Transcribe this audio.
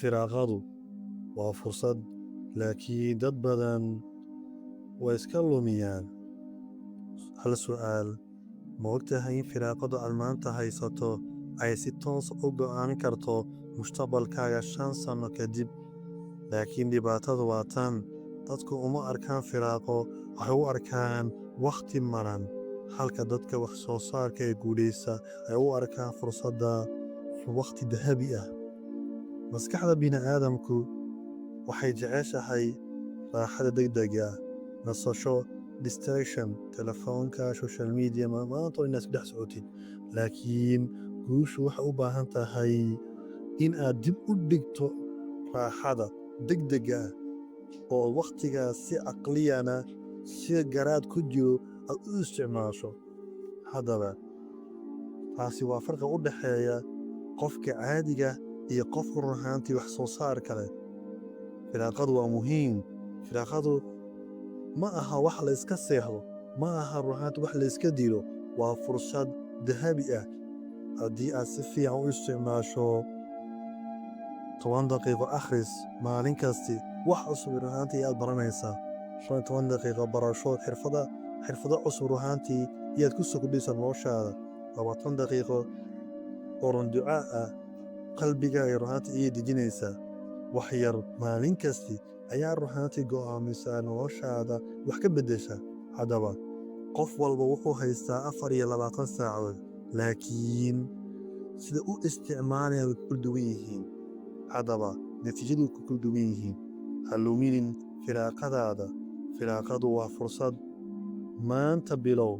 Firaaqadu waa fursad, laakiin dad badan way iska lumiyaan. Hal su'aal: ma ogtahay in firaaqadu aad maanta haysato ay si toos u go'aan karto mustaqbalkaaga 5 sano kadib? Laakiin dhibaatadu waa tan: dadku uma arkaan firaaqo, waxay u arkaan wakhti maran, halka dadka wax soo saarka ee guuleysta ay u arkaan fursadda wakhti dahabi ah. Maskaxda bini'aadamku waxay jeceshahay raaxada degdega ah, nasasho, distraction, telefoonka, social media, maanta oo inaad isku dhex socotid. Laakiin guushu waxay u baahan tahay in aad dib u dhigto raaxada degdega ah oo wakhtigaas si caqliyana, si garaad ku jiro aad u isticmaasho. Haddaba taasi waa farqa u dhexeeya qofka caadiga iyo qofka run ahaantii wax soo saarka leh. Firaaqadu waa muhiim. Firaaqadu ma aha wax la iska seexdo, ma aha run ahaantii wax la iska dilo. Waa fursad dahabi ah haddii aad si fiican u isticmaasho. 10 daqiiqo akhris maalin kasti, wax cusub run ahaantii aad baranaysaa. 15 daqiiqo barasho xirfado cusub run ahaantii iyaad ku soo kordhaysaa noloshaada. 20 daqiiqo oo run ducaa ah qalbigaaga run ahaantii ayay dejinaysaa. Wax yar maalin kasti ayaa run ahaantii go'aamisaa noloshaada wax ka beddesha. Haddaba qof walba wuxuu haystaa 24 saacadood, laakiin sida u isticmaalaya way ku kala duwan yihiin. Haddaba natiijadu ku kala duwan yihiin. Ha luminin firaaqadaada. Firaaqadu waa fursad. Maanta bilow.